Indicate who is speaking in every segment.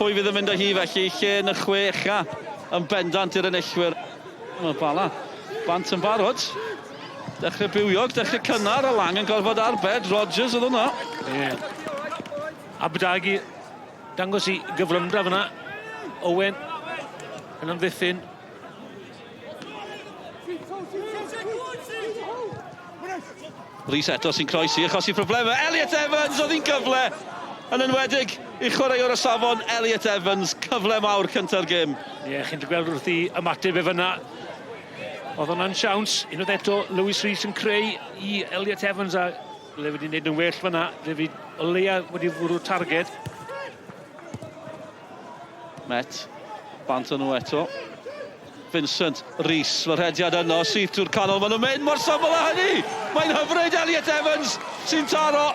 Speaker 1: Pwy fydd yn mynd â hi felly? Lle yn y 6 ucha yn bendant i'r enillwyr. Mae Bala bant yn barod. Dechrau bywiog, dechrau cynnar, a Lang yn gorfod arbed. Rogers oedd hwnna.
Speaker 2: Ie. Yeah. Abdagi dangos i gyflymdra fyna. Owen yn amddiffyn.
Speaker 1: Rhys eto sy'n croesi, achosi problemau. Elliot Evans, oedd hi'n gyfle yn enwedig i chwaraewr y safon Elliot Evans, cyfle mawr cynta'r gêm.
Speaker 2: Ie, yeah, chi'n gweld wrth i ymateb e fyna. Oedd hwnna'n siawns. Unwaith eto, Lewis Rees yn creu i Elliot Evans a le wedi wneud yn well fyna. Le fi o leia wedi fwrw targed.
Speaker 1: Met, bant o'n nhw eto. Vincent Rees, mae'r rhediad yno, syth drwy'r canol, maen nhw'n mynd mor syml â hynny! Mae'n hyfryd Elliot Evans sy'n taro.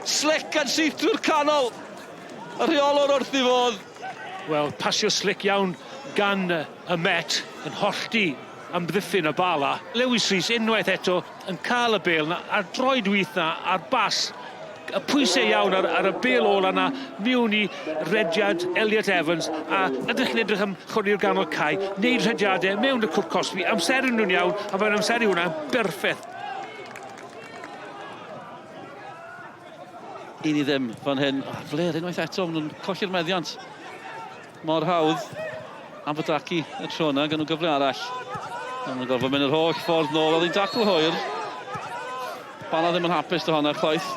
Speaker 1: Slick yn syth drwy'r canol. Y rheolwr wrth i fodd.
Speaker 2: Wel, pasio slick iawn gan y Met yn hollti amddiffyn y Bala. Lewis Rees unwaith eto yn cael y bêl 'na a'r droed wych 'na a'r bas y pwysau iawn ar, ar y bêl ola 'na mewn i rediad Elliot Evans a ydych chi'n edrych am chwarae'r ganol cae, neud rhediadau mewn y cwrt cosbi, amseru nhw'n iawn a mae'n amseru hwnna berffaith.
Speaker 1: 1-0 fan hyn. Oh, Flair unwaith eto, maen nhw'n colli'r meddiant. Mor hawdd. Abertaki y tro yna, gan nhw gyfle arall. Maen nhw'n gorfod mynd yr holl ffordd nôl. Oedd hi'n dacl hwyr. Bala ddim yn hapus dy honna chwaith.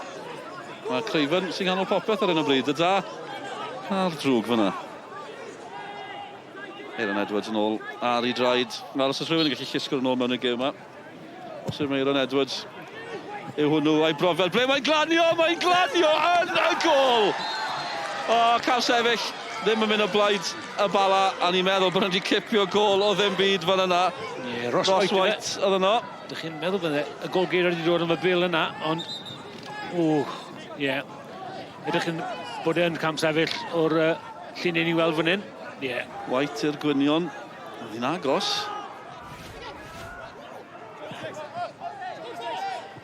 Speaker 1: Mae Craven sy'n ganol popeth ar hyn o bryd. Y da a'r drwg fyna. Aaron Edwards yn ôl ar ei draed. Nawr os oes rhywun yn gallu llusgo'r yn ôl mewn y gêm yma. Os yw'r Aaron Edwards yw hwnnw a'i brofiad. Ble mae'n glanio? Mae'n glanio yn y gôl! O, cael sefyll ddim yn mynd o blaid y Bala, a ni'n meddwl bod nhw wedi cipio gôl o ddim byd fan yna.
Speaker 2: Yeah, Ross,
Speaker 1: Ross White oedd yno.
Speaker 2: Dych chi'n meddwl bod y golgeir wedi dod am y bil yna, ond... O, ie. Yeah. Ydych chi'n bod e'n cam sefyll o'r uh, llun i ni weld fan hyn? Ie. Yeah.
Speaker 1: White i'r gwynion. Oedd hi'n agos.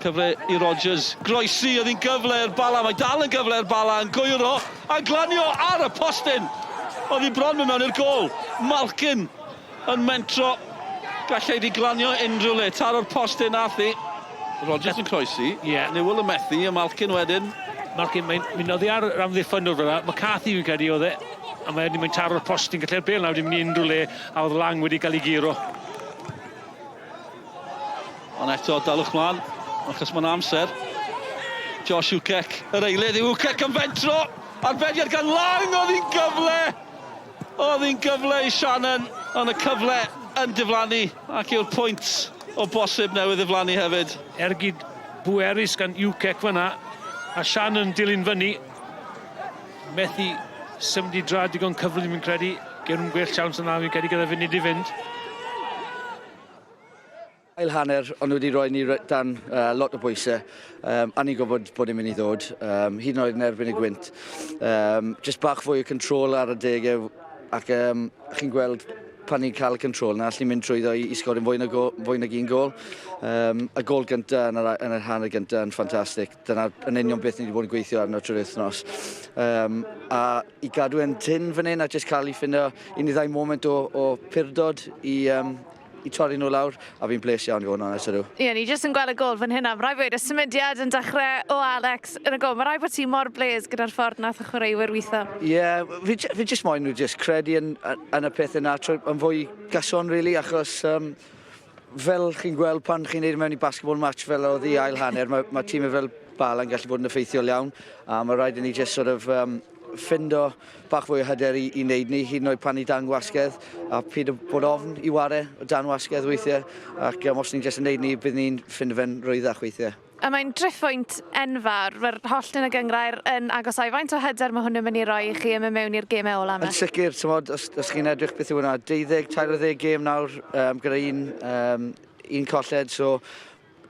Speaker 1: Cyfle i Rogers. Groesi, oedd hi'n gyfle i'r Bala. Mae dal yn gyfle i'r Bala yn gwyro a glanio ar y postyn. Oedd hi bron mynd mewn i'r gôl. Malkin yn mentro. Gallai di glanio unrhyw le. Taro'r postyn nath hi. Rogers yn croesi.
Speaker 2: Yeah.
Speaker 1: Newell yn methu, a Malkin wedyn.
Speaker 2: Malkin, mae'n mynd oddi ar yr amddiffynnwr fyna. McCarthy fi'n credu oedd e. A mae'n mynd taro'r postyn. Gallai'r bêl nawr wedi mynd i unrhyw le. A oedd Lang wedi cael ei guro.
Speaker 1: Ond eto, dalwch mlaen, achos mae'n amser. Josh Ukek, yr eilydd i Ukek yn fentro. Arbediad gan Lang, oedd hi'n gyfle! Oedd hi'n gyfle i Shannon, ond y cyfle yn diflannu, ac yw'r pwynt o bosib newydd ddiflannu hefyd.
Speaker 2: Ergyd bwerus gan Ukek fyna, a Shannon dilyn fyny. Methu symud i draed digon cyflym fi'n credu. Gewn nhw'n gwell siawns yna fi'n credu gyda funud i fynd.
Speaker 3: Ail hanner, o'n nhw wedi rhoi ni dan uh, lot o bwysau, um, a ni'n gwybod bod ni'n mynd i ddod, um, hyd yn oed yn erbyn y gwynt. Um, just bach fwy o control ar y degau, ac um, chi'n gweld pan ni'n cael y control na, allwn ni'n mynd trwyddo i, i sgorio fwy na, go, fwy nag un gol. Um, y gol gyntaf yn yr, yn yr hanner gyntaf yn ffantastig. Dyna'r yn union beth ni wedi bod yn gweithio arno trwy'r wythnos. Um, a i gadw e'n tyn fan hyn a jyst cael ei ffindo un i ddau moment o, o purdod i, um, i torri nhw lawr, a fi'n bles iawn i fod yn onest ydw.
Speaker 4: Ie, ni jyst yn gweld y gol fan hyn a ma' raid gweud y symudiad yn dechrau o Alex yn y gol. Mae rhaid bod ti mor bles gyda'r ffordd nath y chwaraewyr weithio.
Speaker 3: Ie, yeah, fi, fi jyst moyn nhw jyst credu yn, yn y peth yna trwy, yn fwy gyson, really, achos um, fel chi'n gweld pan chi'n neud mewn i basketball match fel oedd i ail hanner, mae, mae tîmau fel Bala yn gallu bod yn effeithiol iawn, a mae rhaid i ni just sort of um, ffindo bach fwy o hyder i, i wneud ni, hyd yn oed pan ni dan wasgedd, a pyd o bod ofn i ware o dan wasgedd weithiau, ac um, os ni'n jyst yn wneud ni, bydd ni'n ffindo fe'n rwyddach weithiau.
Speaker 4: A mae'n driphwynt enfawr, mae'r hollt yn y gynghrair yn agosáu. Faint o hyder mae hwn yn mynd i roi i chi yn mynd mewn i'r gemau ola yma?
Speaker 3: Yn sicr, t'mod, os, os chi'n edrych beth yw hwnna, 12, 13 gêm nawr um, gyda un, um, un colled, so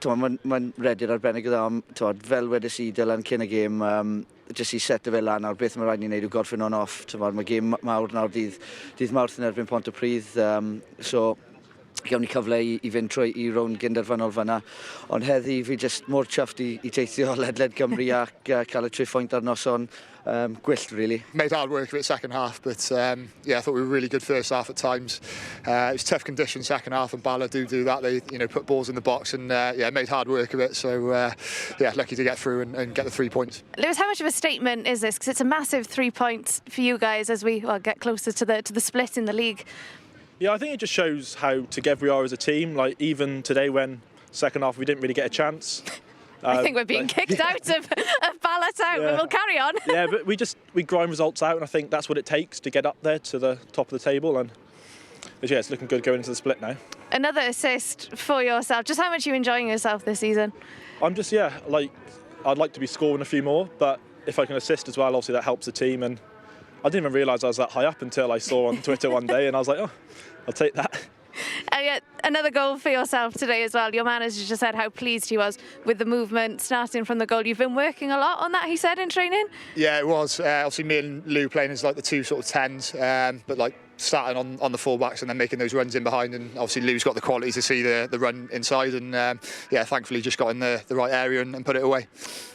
Speaker 3: mae'n ma rediad arbennig o dda, ond t'mod, fel wedes i Dylan cyn y gêm, um, jyst i seto fe lan nawr, beth mae rhaid ni wneud yw gorffen o'n off. T'mod, mae gêm mawr nawr dydd, dydd Mawrth yn erbyn Pontypridd, um, so Gawn ni cyfle i fynd trwy i rownd gynderfynol fyna. Ond heddi fi just mor chuffed i teithio ledled Cymru ac cael y 3 phwynt ar noson gwyllt, really.
Speaker 5: Made hard work of it second half, but yeah, I thought we were really good first half at times. It was tough conditions second half, and Bala do that. They put balls in the box and yeah, made hard work of it. So yeah, lucky to get through and get the 3 points.
Speaker 4: Lewis, how much of a statement is this? Because it's a massive 3 points for you guys as we, well, get closer to the split in the league.
Speaker 6: Yeah, I think it just shows how together we are as a team. Like, even today, when second half we didn't really get a chance.
Speaker 4: I think we're being kicked out of Bala Town, but we'll carry on.
Speaker 6: Yeah, but we grind results out, and I think that's what it takes to get up there to the top of the table. And yeah, it's looking good going into the split now.
Speaker 4: Another assist for yourself. Just how much are you enjoying yourself this season?
Speaker 6: I'm just, yeah, like, I'd like to be scoring a few more, but if I can assist as well, obviously that helps the team. And I didn't even realise I was that high up until I saw on Twitter one day, and I was like, "Oh, I'll take that."
Speaker 4: Yeah, another goal for yourself today as well. Your manager just said how pleased he was with the movement starting from the goal. You've been working a lot on that, he said, in training.
Speaker 5: Yeah, it was. Obviously, me and Lou playing as like the two sort of tens, but like starting on the fullbacks and then making those runs in behind. And obviously, Lou's got the quality to see the run inside. And yeah, thankfully, just got in the right area and put it away.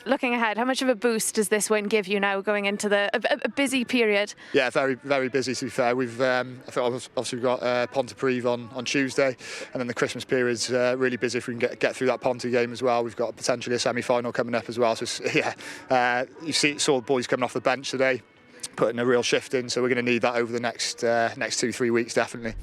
Speaker 4: Looking ahead, how much of a boost does this win give you now going into a busy period?
Speaker 5: Yeah, very, very busy, to be fair. We've I think obviously we've got Pontypridd on Tuesday, and then the Christmas period's really busy if we can get through that Ponty game as well. We've got potentially a semi-final coming up as well. So yeah, you saw the boys coming off the bench today, putting a real shift in. So we're going to need that over the next 2-3 weeks, definitely.